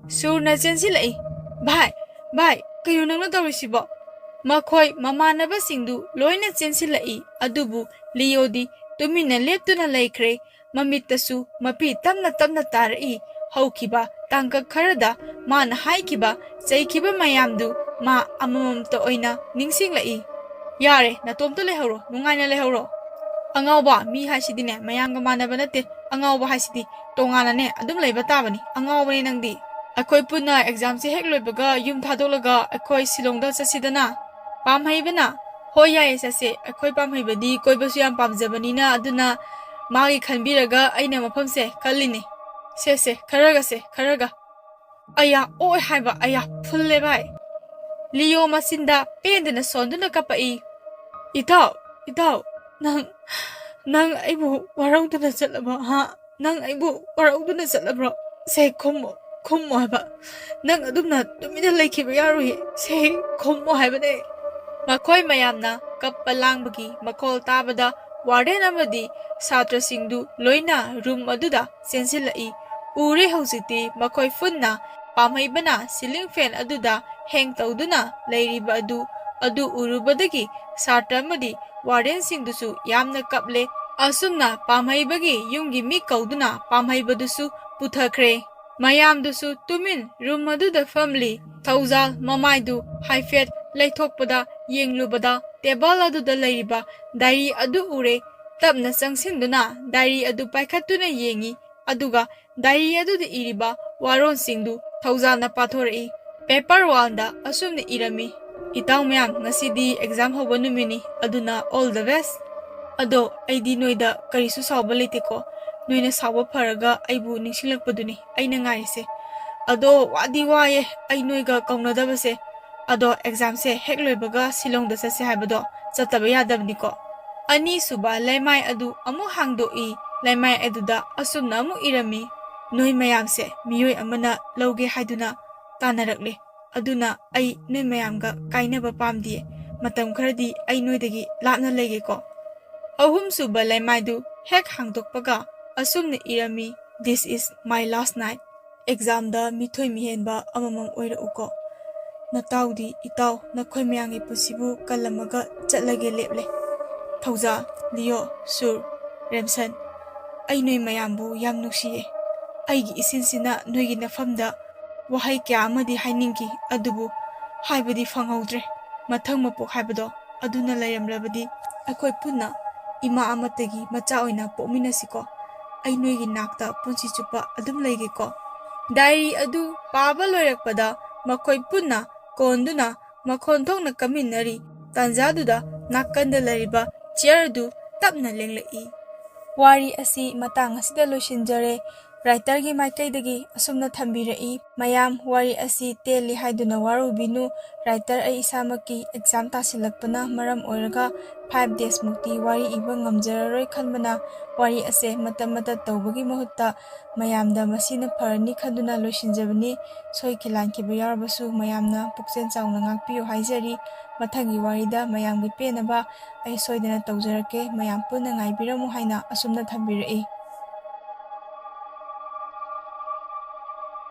ꯁꯨꯔꯅ ꯆꯦꯟꯁꯤꯜꯂꯛꯏ, "ꯚꯥꯏ, ꯚꯥꯏ, ꯀꯩꯅꯣ ꯅꯪꯅ ꯇꯧꯔꯤꯁꯤꯕꯣ?" ꯃꯈꯣꯏ ꯃꯃꯥꯟꯅꯕꯁꯤꯡꯗꯨ ꯂꯣꯏꯅ ꯆꯦꯟꯁꯤꯜꯂꯛꯏ꯫ ꯑꯗꯨꯕꯨ ꯂꯤꯌꯣꯗꯤ ꯇꯨꯃꯤꯟꯅ ꯂꯦꯞꯇꯨꯅ ꯂꯩꯈ꯭ꯔꯦ꯫ ꯃꯃꯤꯠꯇꯁꯨ ꯃꯄꯤ ꯇꯞꯅ ꯇꯞꯅ ꯇꯥꯔꯛꯏ꯫ ꯍꯧꯈꯤꯕ ꯇꯥꯡꯀꯛ ꯈꯔꯗ ꯃꯥꯅ ꯍꯥꯏꯈꯤꯕ, ꯆꯩꯈꯤꯕ ꯃꯌꯥꯝꯗꯨ ꯃꯥ ꯑꯃꯃꯝꯇ ꯑꯣꯏꯅ ꯅꯤꯡꯁꯤꯡꯂꯛꯏ꯫ "ꯌꯥꯔꯦ, ꯅꯇꯣꯝꯇ ꯂꯩꯍꯧꯔꯣ, ꯅꯨꯡꯉꯥꯏꯅ ꯂꯩꯍꯧꯔꯣ꯫ ꯑꯉꯥꯎꯕ ꯃꯤ ꯍꯥꯏꯁꯤꯗꯤꯅꯦ, ꯃꯌꯥꯝꯒ ꯃꯥꯟꯅꯕ ꯅꯠꯇꯦ꯫ ꯑꯉꯥꯎꯕ ꯍꯥꯏꯁꯤꯗꯤ ꯇꯣꯉꯥꯟꯅꯅꯦ ꯑꯗꯨꯝ ꯂꯩꯕ ꯇꯥꯕꯅꯤ꯫ ꯑꯉꯥꯎꯕꯅꯦ ꯅꯪꯗꯤ꯫ ꯑꯩꯈꯣꯏ ꯄꯨꯟꯅ ꯑꯦꯛꯖꯥꯝꯁꯦ ꯍꯦꯛ ꯂꯣꯏꯕꯒ ꯌꯨꯝ ꯊꯥꯗꯣꯛꯂꯒ ꯑꯩꯈꯣꯏ ꯁꯤꯂꯣꯡꯗ ꯆꯠꯁꯤꯗꯅ"꯫ ꯄꯥꯝꯍꯩꯕꯅ, "ꯍꯣꯏ, ꯌꯥꯏꯌꯦ, ꯆꯠꯁꯦ꯫ ꯑꯩꯈꯣꯏ ꯄꯥꯝꯍꯩꯕꯗꯤ ꯀꯣꯏꯕꯁꯨ ꯌꯥꯝ ꯄꯥꯝꯖꯕꯅꯤꯅ, ꯑꯗꯨꯅ ꯃꯥꯒꯤ ꯈꯟꯕꯤꯔꯒ ꯑꯩꯅ ꯃꯐꯝꯁꯦ ꯈꯜꯂꯤꯅꯦ꯫ ꯁꯦ, ꯁꯦ, ꯈꯔꯒ ꯁꯦ, ꯈꯔꯒ"꯫ ꯑꯌꯥ, ꯑꯣꯏ ꯍꯥꯏꯕ, ꯑꯌꯥ, ꯐꯨꯜꯂꯦ ꯚꯥꯏ꯫ ꯂꯤꯌꯣ ꯃꯆꯤꯟꯗ ꯄꯦꯟꯗꯅ ꯁꯣꯟꯗꯨꯅ ꯀꯞꯄꯛꯏ꯫ "ꯏꯇꯥꯎ, ꯏꯇꯥꯎ, ꯅꯪ, ꯅꯪ ꯑꯩꯕꯨ ꯋꯥꯔꯧꯗꯨꯅ ꯆꯠꯂꯕ, ꯍꯥ? ꯅꯪ ꯑꯩꯕꯨ ꯋꯥꯔꯧꯗꯨꯅ ꯆꯠꯂꯕ꯭ꯔꯣ? ꯁꯦ, ꯈꯨꯝꯃꯣ, ꯈꯨꯝꯃꯣ ꯍꯥꯏꯕ꯫ ꯅꯪ ꯑꯗꯨꯝꯅ ꯇꯨꯃꯤꯟꯅ ꯂꯩꯈꯤꯕ ꯌꯥꯔꯣꯏꯌꯦ꯫ ꯁꯦ, ꯈꯨꯝꯃꯣ ꯍꯥꯏꯕꯅꯦ꯫ ꯃꯈꯣꯏ ꯃꯌꯥꯝꯅ ꯀꯞꯄ ꯂꯥꯡꯕꯒꯤ ꯃꯈꯣꯜ ꯇꯥꯕꯗ ꯋꯥꯔꯗꯦꯟ ꯑꯃꯗꯤ ꯁꯥꯇ꯭ꯔꯁꯤꯡꯗꯨ ꯂꯣꯏꯅ ꯔꯨꯝ ꯑꯗꯨꯗ ꯆꯦꯟꯁꯤꯜꯂꯛꯏ꯫ ꯎꯔꯦ ꯍꯧꯖꯤꯛꯇꯤ ꯃꯈꯣꯏ ꯄꯨꯟꯅ ꯄꯥꯝꯍꯩꯕꯅ ꯁꯤꯂꯤꯡ ꯐꯦꯟ ꯑꯗꯨꯗ ꯍꯦꯡ ꯇꯧꯗꯨꯅ ꯂꯩꯔꯤꯕ ꯑꯗꯨ, ꯑꯗꯨ ꯎꯔꯨꯕꯗꯒꯤ ꯁꯥꯇ꯭ꯔ ꯑꯃꯗꯤ ꯋꯥꯔꯗꯦꯟꯁꯤꯡꯗꯨꯁꯨ ꯌꯥꯝꯅ ꯀꯞꯂꯦ꯫ ꯑꯁꯨꯝꯅ ꯄꯥꯝꯍꯩꯕꯒꯤ ꯌꯨꯝꯒꯤ ꯃꯤ ꯀꯧꯗꯨꯅ ꯄꯥꯝꯍꯩꯕꯗꯨꯁꯨ ꯄꯨꯊꯈ꯭ꯔꯦ꯫ ꯃꯌꯥꯝꯗꯨꯁꯨ ꯇꯨꯃꯤꯟ ꯔꯨꯝ ꯑꯗꯨꯗ ꯐꯝꯂꯤ꯫ ꯊꯧꯖꯥꯜ ꯃꯃꯥꯏꯗꯨ ꯍꯥꯏꯐꯦꯠ ꯂꯩꯊꯣꯛꯄꯗ ꯌꯦꯡꯂꯨꯕꯗ ꯇꯦꯕꯜ ꯑꯗꯨꯗ ꯂꯩꯔꯤꯕ ꯗꯥꯏꯔꯤ ꯑꯗꯨ ꯎꯔꯦ꯫ ꯇꯞꯅ ꯆꯪꯁꯤꯟꯗꯨꯅ ꯗꯥꯏꯔꯤ ꯑꯗꯨ ꯄꯥꯏꯈꯠꯇꯨꯅ ꯌꯦꯡꯉꯤ꯫ ꯑꯗꯨꯒ ꯗꯥꯏꯔꯤ ꯑꯗꯨꯗ ꯏꯔꯤꯕ ꯋꯥꯔꯣꯜꯁꯤꯡꯗꯨ ꯊꯧꯖꯥꯜꯅ ꯄꯥꯊꯣꯔꯛꯏ꯫ ꯄꯦꯄꯔ ꯋꯥꯟꯗ ꯑꯁꯨꯝꯅ ꯏꯔꯝꯃꯤ, "ꯏꯇꯥꯎ ꯃꯌꯥꯝ, ꯉꯁꯤꯗꯤ ꯑꯦꯛꯖꯥꯝ ꯍꯧꯕ ꯅꯨꯃꯤꯠꯅꯤ, ꯑꯗꯨꯅ all the best꯫ ꯑꯗꯣ ꯑꯩꯗꯤ ꯅꯣꯏꯗ ꯀꯔꯤꯁꯨ ꯁꯥꯎꯕ ꯂꯩꯇꯦꯀꯣ꯫ ꯅꯣꯏꯅ ꯁꯥꯎꯕ ꯐꯔꯒ ꯑꯩꯕꯨ ꯅꯤꯡꯁꯤꯡꯂꯛꯄꯗꯨꯅꯤ ꯑꯩꯅ ꯉꯥꯏꯔꯤꯁꯦ꯫ ꯑꯗꯣ ꯋꯥꯗꯤ ꯋꯥꯏꯌꯦ ꯑꯩ ꯅꯣꯏꯒ ꯀꯧꯅꯗꯕꯁꯦ꯫ ꯑꯗꯣ ꯑꯦꯛꯖꯥꯝꯁꯦ ꯍꯦꯛ ꯂꯣꯏꯕꯒ ꯁꯤꯂꯣꯡꯗ ꯆꯠꯁꯦ ꯍꯥꯏꯕꯗꯣ ꯆꯠꯇꯕ ꯌꯥꯗꯕꯅꯤꯀꯣ꯫" ꯑꯅꯤꯁꯨꯕ ꯂꯩꯃꯥꯏ ꯑꯗꯨ ꯑꯃꯨꯛ ꯍꯥꯡꯗꯣꯛꯏ꯫ ꯂꯩꯃꯥꯏ ꯑꯗꯨꯗ ꯑꯁꯨꯝꯅ ꯑꯃꯨꯛ ꯏꯔꯝꯃꯤ, "ꯅꯣꯏ ꯃꯌꯥꯝꯁꯦ ꯃꯤꯑꯣꯏ ꯑꯃꯅ ꯂꯧꯒꯦ ꯍꯥꯏꯗꯨꯅ ꯇꯥꯟꯅꯔꯛꯂꯦ꯫ ꯑꯗꯨꯅ ꯑꯩ ꯅꯣꯏ ꯃꯌꯥꯝꯒ ꯀꯥꯏꯅꯕ ꯄꯥꯝꯗꯤꯌꯦ꯫ ꯃꯇꯝ ꯈꯔꯗꯤ ꯑꯩ ꯅꯣꯏꯗꯒꯤ ꯂꯥꯞꯅ ꯂꯩꯒꯦꯀꯣ꯫" ꯑꯍꯨꯝꯁꯨꯕ ꯂꯩꯃꯥꯏꯗꯨ ꯍꯦꯛ ꯍꯥꯡꯗꯣꯛꯄꯒ ꯑꯁꯨꯝꯅ ꯏꯔꯝꯃꯤ, "This is my last night꯫ ꯑꯦꯛꯖꯥꯝꯗ ꯃꯤꯊꯣꯏ ꯃꯤꯍꯦꯟꯕ ꯑꯃꯃꯝ ꯑꯣꯏꯔꯛꯎꯀꯣ꯫ ꯅꯇꯥꯎꯗꯤ ꯏꯇꯥꯎ ꯅꯈꯣꯏ ꯃꯌꯥꯝꯒꯤ ꯄꯨꯟꯁꯤꯕꯨ ꯀꯜꯂꯝꯃꯒ ꯆꯠꯂꯒꯦ ꯂꯦꯞꯂꯦ꯫ ꯊꯧꯖꯥꯜ, ꯂꯤꯌꯣ, ꯁꯨꯔ, ꯔꯦꯝꯁꯟ, ꯑꯩ ꯅꯣꯏ ꯃꯌꯥꯝꯕꯨ ꯌꯥꯝ ꯅꯨꯡꯁꯤꯌꯦ꯫ ꯑꯩꯒꯤ ꯏꯁꯤꯟꯁꯤꯅ ꯅꯣꯏꯒꯤ ꯅꯐꯝꯗ ꯋꯥꯍꯩ ꯀꯌꯥ ꯑꯃꯗꯤ ꯍꯥꯏꯅꯤꯡꯈꯤ, ꯑꯗꯨꯕꯨ ꯍꯥꯏꯕꯗꯤ ꯐꯪꯍꯧꯗ꯭ꯔꯦ꯫ ꯃꯊꯪ ꯃꯄꯣꯛ ꯍꯥꯏꯕꯗꯣ ꯑꯗꯨꯅ ꯂꯩꯔꯝꯂꯕꯗꯤ ꯑꯩꯈꯣꯏ ꯄꯨꯟꯅ ꯏꯃꯥ ꯑꯃꯠꯇꯒꯤ ꯃꯆꯥ ꯑꯣꯏꯅ ꯄꯣꯛꯃꯤꯟꯅꯁꯤꯀꯣ꯫ ꯑꯩ ꯅꯣꯏꯒꯤ ꯅꯥꯛꯇ ꯄꯨꯟꯁꯤ ꯆꯨꯞꯄ ꯑꯗꯨꯝ ꯂꯩꯒꯦꯀꯣ꯫" ꯗꯥꯏꯔꯤ ꯑꯗꯨ ꯄꯥꯕ ꯂꯣꯏꯔꯛꯄꯗ ꯃꯈꯣꯏ ꯄꯨꯟꯅ ꯀꯣꯟꯗꯨꯅ ꯃꯈꯣꯟ ꯊꯣꯛꯅ ꯀꯞꯃꯤꯟꯅꯔꯤ꯫ ꯇꯥꯟꯖꯥꯗꯨꯗ ꯅꯥꯀꯟꯗ ꯂꯩꯔꯤꯕ ꯆꯤꯌꯔ ꯑꯗꯨ ꯇꯞꯅ ꯂꯦꯡꯂꯛꯏ꯫ ꯋꯥꯔꯤ ꯑꯁꯤ ꯃꯇꯥꯡ ꯑꯁꯤꯗ ꯂꯣꯏꯁꯤꯟꯖꯔꯦ꯫ Writerꯒꯤ ꯃꯥꯏꯀꯩꯗꯒꯤ ꯑꯁꯨꯝꯅ ꯊꯝꯕꯤꯔꯛꯏ꯫ ꯃꯌꯥꯝ, ꯋꯥꯔꯤ ꯑꯁꯤ ꯇꯦꯜꯂꯤ ꯍꯥꯏꯗꯨꯅ ꯋꯥꯔꯧꯕꯤꯅꯨ꯫ Writer ꯑꯩ ꯏꯁꯥꯃꯛꯀꯤ exam ꯇꯥꯁꯤꯜꯂꯛꯄꯅ ꯃꯔꯝ ꯑꯣꯏꯔꯒ five days ꯃꯨꯛꯇꯤ ꯋꯥꯔꯤ ꯏꯕ ꯉꯝꯖꯔꯔꯣꯏ ꯈꯟꯕꯅ ꯋꯥꯔꯤ ꯑꯁꯦ ꯃꯇꯠ ꯃꯇꯠ ꯇꯧꯕꯒꯤ ꯃꯍꯨꯠꯇ ꯃꯌꯥꯝꯗ ꯃꯁꯤꯅ ꯐꯔꯅꯤ ꯈꯟꯗꯨꯅ ꯂꯣꯏꯁꯤꯟꯖꯕꯅꯤ꯫ ꯁꯣꯏꯈꯤ ꯂꯥꯟꯈꯤꯕ ꯌꯥꯎꯔꯕꯁꯨ ꯃꯌꯥꯝꯅ ꯄꯨꯛꯆꯦꯜ ꯆꯥꯎꯅ ꯉꯥꯛꯄꯤꯌꯨ ꯍꯥꯏꯖꯔꯤ꯫ ꯃꯊꯪꯒꯤ ꯋꯥꯔꯤꯗ ꯃꯌꯥꯝꯒꯤ ꯄꯦꯟꯅꯕ ꯑꯩ ꯁꯣꯏꯗꯅ ꯇꯧꯖꯔꯛꯀꯦ꯫ ꯃꯌꯥꯝ ꯄꯨꯟꯅ ꯉꯥꯏꯕꯤꯔꯝꯃꯨ ꯍꯥꯏꯅ ꯑꯁꯨꯝꯅ ꯊꯝꯕꯤꯔꯛꯏ꯫